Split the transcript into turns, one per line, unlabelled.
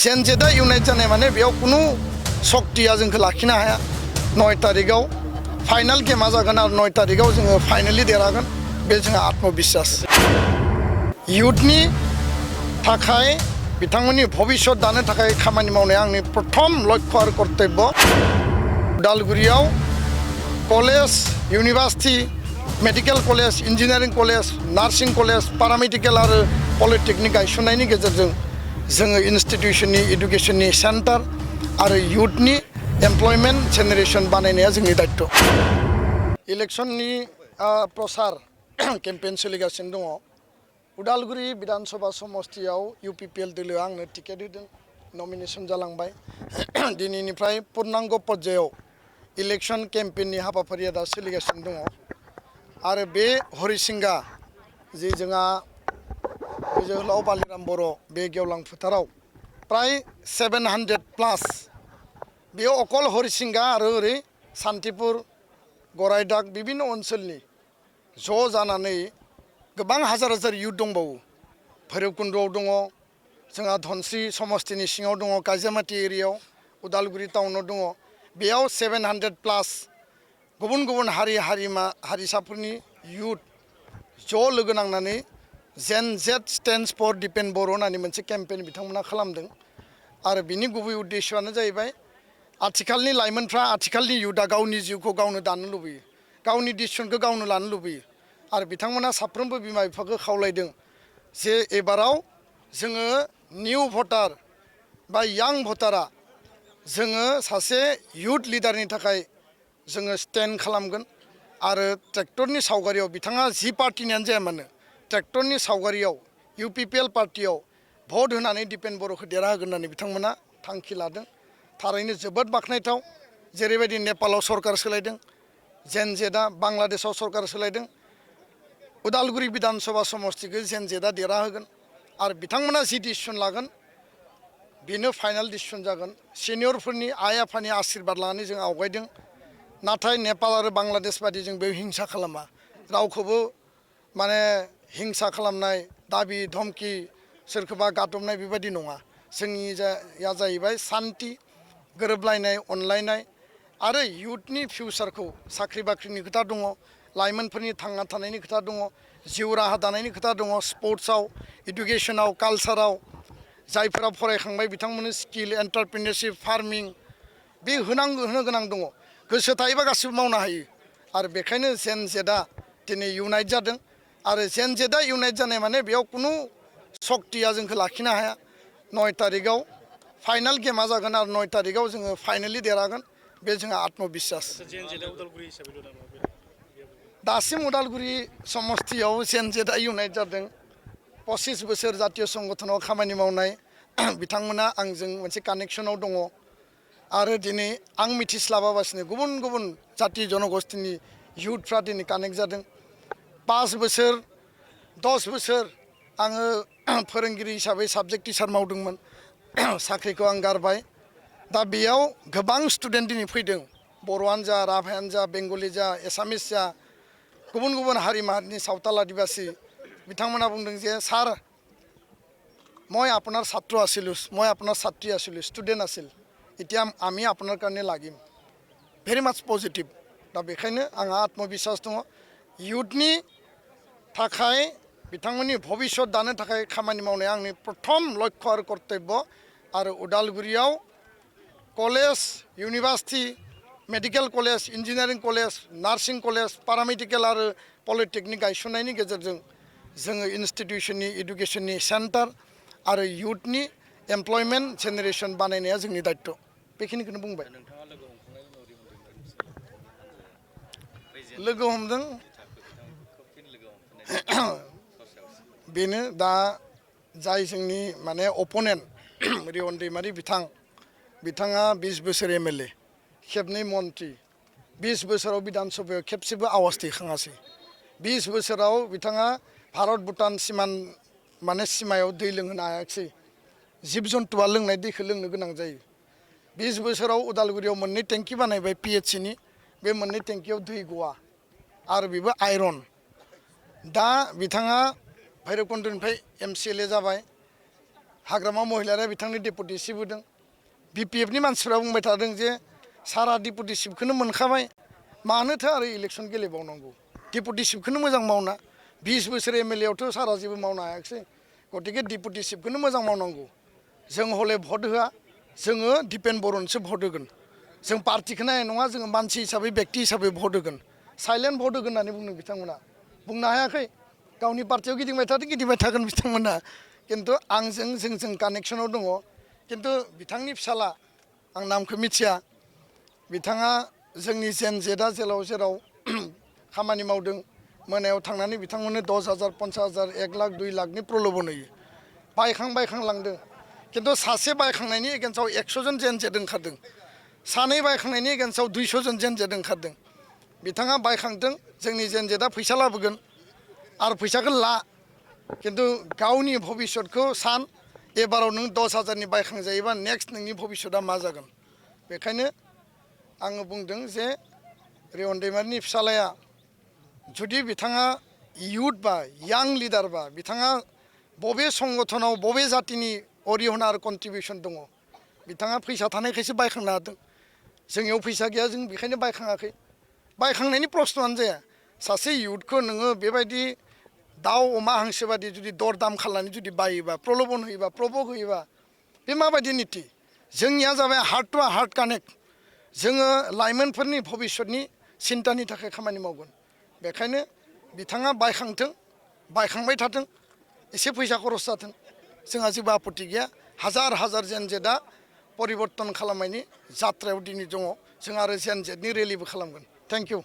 सेनजेदा इउनाइट जानाय माने बेयाव कुनु शक्तिया जोंखौ लाखिनो हाया 9 तारिखाव फाइनाल गेमा जागोन आरो 9 तारिखाव जोङो फाइनाली देरहागोन बे जोंहा आत्मविश्वास युथनि थाखाय बिथांमोननि भबिष्यत दानो थाखाय खामानि मावनाय आंनि प्रथम लक्ष्य आरो कर्तव्य उदालगुरियाव college university medical college engineering college nursing college paramedical आरो पलिटेकनिक गायसननायनि गेजेरजों जोङो इन्स्टिट्यूशननि एडुकेशननि सेन्टार आरो युथनि एमप्लयमेन्ट जेनेरेशन बानायनाया जोंनि दायित्व इलेक्शननि प्रचार केम्पेइन सोलिगासिनो दङ उदालगुरि विधानसभा समष्टियाव इउपिपिएल दोलोआ आंनो टिकेट होदों नमिनेशन जालांबाय दिनैनिफ्राय पूर्णांग पर्यायाव इलेक्शन केम्पेइननि हाबाफारिया दा सोलिगासिनो दङ आरो बे हरिसिंगा जे जोंहा जोहोलाव बालिराम बर' बे गेवलां फोथाराव प्राय 700+ बेयाव अकल हरिसिंगा आरो ओरै सान्तिपुर गरायदाग बिभिन्न ओनसोलनि ज' जानानै गोबां हाजार हाजार युथ दंबावो भैरबकुन्द'आव दङ जोंहा धनस्री समष्टिनि सिङाव दङ काजियामाटी एरियायाव उदालगुरि टाउनाव दङ बेयाव 700+ गुबुन गुबुन हारिसाफोरनि युथ ज' लोगो नांनानै जेन जेड स्टेन्ड्स फर डिपेन्ड बर' होननानै मोनसे केम्पेइन बिथांमोना खालामदों आरो बिनि गुबै उद्देश्यआनो जाहैबाय आथिखालनि लाइमोनफ्रा आथिखालनि युथआ गावनि जिउखौ गावनो दानो लुबैयो गावनि डिसिसनखौ गावनो लानो लुबैयो आरो बिथांमोना साफ्रोमबो बिमा बिफाखौ खावलायदों जे एबाराव जोङो निउ भटार बा यां भटारा जोङो सासे युथ लिडारनि थाखाय जोङो स्टेन्ड खालामगोन आरो ट्रेक्टरनि सावगारियाव बिथाङा जि पार्टिनियानो जाया मानो ट्रेक्टरनि सावगारियाव इउपिपिएल पार्टियाव भट होनानै डिपेन्ड बर'खौ देरहाहोगोन होननानै बिथांमोना थांखि लादों थारैनो जोबोद बाख्नायथाव जेरैबायदि नेपालाव सरकार सोलायदों जेन जेदा बांलादेशआव सरकार सोलायदों उदालगुरि विधानसभा समष्टिखौ जेन जेदा देरहाहोगोन आरो बिथांमोना जि डिसिसन लागोन बेनो फाइनाल डिसिसन जागोन सिनियरफोरनि आइ आफानि आशीर्बाद लानानै जों आवगायदों नाथाय नेपाल आरो बांलादेश बादि जों बेयाव हिंसा खालामा रावखौबो माने हिंसा खालामनाय दाबि धमकी सोरखौबा गादबनाय बेबायदि नङा जोंनिया जाहैबाय सान्ति गोरोबलायनाय अनलायनाय आरो युथनि फिउचारखौ साख्रि बाख्रिनि खोथा दङ लाइमोनफोरनि थांना थानायनि खोथा दङ जिउ राहा दानायनि खोथा दङ स्पर्ट्सआव इडुकेसनाव कालचाराव जायफोरा फरायखांबाय बिथांमोननो स्किल एन्टारप्रिनियरशिप फार्मिं बे होनो गोनां दङ गोसो थायोबा गासिबो मावनो हायो आरो बेखायनो जेन जेदा दिनै इउनाइट जादों आरो जेन जेदा इउनाइट जानाय माने बेयाव कुनु शक्तिया जोंखौ लाखिनो हाया 9 तारिखाव फाइनाल गेमा जागोन आरो 9 तारिखाव जोङो फाइनाली देरहागोन बे जोंहा आत्मविश्वास दासिम उदालगुरि समष्टियाव जेन जेदा इउनाइट जादों 25 बोसोर जातीय संगठनाव खामानि मावनाय बिथांमोना आंजों मोनसे कानेक्शनाव दङ आरो दिनै आं मिथिस्लाबाबासिनो गुबुन गुबुन जाति जनगोष्ठीनि युथफ्रा दिनै कानेक्ट जादों 5 बोसोर 10 बोसोर आङो फोरोंगिरि हिसाबै साबजेक्ट टिचार मावदोंमोन साख्रिखौ आं गारबाय दा बेयाव गोबां स्टुडेन्ट दिनै फैदों बर'आनो जा राभायानो जा बेंगलि जा एसामिस जा गुबुन गुबुन हारि माहारिनि सावताल आदिबासী बिथांमोना बुंदों जे सार মই আপোনাৰ ছাত্ৰ আছিলোঁ মই আপোনাৰ ছাত্ৰী আছিলোঁ ষ্টুডেণ্ট আছিল এতিয়া আমি আপোনাৰ কাৰণে লাগিম ভেৰি মাছ পজিটিভ दा बेखायनो आंहा आत्मविश्वास दङ युथनि थाखाय बिथांमोननि भबिष्यत दानो थाखाय खामानि मावनाय आंनि प्रथम लक्ष्य आरो कर्तव्य आरो उदालगुरियाव college university medical college engineering college nursing college paramedical आरो पलिटेकनिक गायसननायनि गेजेरजों जोङो इन्स्टिट्यूशननि एडुकेशननि सेन्टार आरो युथनि एमप्लयमेन्ट जेनेरेशन बानायनाया जोंनि दायित्व बेखिनिखौनो बुंबाय लोगो हमदों बेनो दा जाय जोंनि माने अपोनेन्ट रिवन दैमारि बिथाङा 20 बोसोर एमएलए खेबनै मन्त्रि 20 बोसोराव विधानसभायाव खेबसेबो आवाज दैखाङासै 20 बोसोराव बिथाङा भारत भुटान सिमायाव दै लोंहोनो हायाखिसै जिब जन्थुआ लोंनाय दैखौ लोंनो गोनां जायो 20 बोसोराव उदालगुरियाव मोननै टेंकि बानायबाय पिएचसिनि बे मोननै टेंकियाव दै गवा आरो बेबो आयरन दा बिथाङा भैरबकुन्दनिफ्राय एमसिएलए जाबाय हाग्रामा महिलारिया बिथांनि डेपुटि चिफ होदों BPF नि मानसिफ्रा बुंबाय थादों जे सारा डेपुटि चिफखौनो मोनखाबाय मानोथो आरो इलेक्सन गेलेबावनांगौ डेपुटि चिफखौनो मोजां मावना 20 बोसोर MLA आवथ' सारा जेबो मावनो हायाखिसै गतिके डेपुटि चिफखौनो मोजां मावनांगौ जों हले भट होआ जोङो दिपेन बर'नोसो भट होगोन जों पार्टिखौ नायनाय नङा जोङो मानसि हिसाबै व्यक्ति हिसाबै भट होगोन साइलेन्ट भट होगोन होननानै बुंदों बिथांमोना बुंनो हायाखै गावनि पार्टियाव गिदिंबाय थागोन बिथांमोना किन्तु आंजों जोंजों कानेक्सनाव दङ किन्तु बिथांनि फिसाला आं नामखौ मिथिया बिथाङा जोंनि जेनजेदा जेलाव जेराव खामानि मावदों मोनायाव थांनानै बिथांमोननो 10,000 50,000 1 लाख 2 लाखनि प्रलोभन होयो बायखां लांदों किन्तु सासे बायखांनायनि एगेन्स्टआव 100 जन जेनजेद ओंखारदों सानै बायखांनायनि एगेन्स्टआव 200 जन जेनजेद ओंखारदों बिथाङा बायखांदों जोंनि जेनजेदा फैसा लाबोगोन आरो फैसाखौ ला किन्तु गावनि भबिष्यतखौ सान एबाराव नों 10,000नि बायखांजायोबा नेक्स्ट नोंनि भबिष्यतआ मा जागोन बेखायनो आङो बुंदों जे रेवन दैमारिनि फिसालाया जुदि बिथाङा इयुथ बा यां लिडार बा बिथाङा बबे संगठनाव बबे जातिनि अरिहना आरो कन्ट्रिबिउसन दङ बिथाङा फैसा थानायखायसो बायखांनो हादों जोंनियाव फैसा गैया जों बेखायनो बायखाङाखै बायखांनायनि प्रश्नआनो जाया सासे इयुथखौ नोङो बेबायदि दाउ अमा हांसो बादि जुदि दर दाम खालामनानै जुदि बायोबा प्रलोभन होयोबा प्रभक होयोबा बे माबायदि निति जोंनिया जाबाय हार्ट टु हार्ट कानेक्ट जोङो लाइमोनफोरनि भबिष्यतनि सिन्तानि थाखाय खामानि मावगोन बेखायनो बिथाङा बायखांथों बायखांबाय थाथों एसे फैसा खरस जाथों जोंहा जेबो आपत्ति गैया हाजार जेनजेदा परिबर्तन खालामनायनि जात्रायाव दिनै दङ जों आरो जेनजेदनि रेलिबो खालामगोन थेंक इउ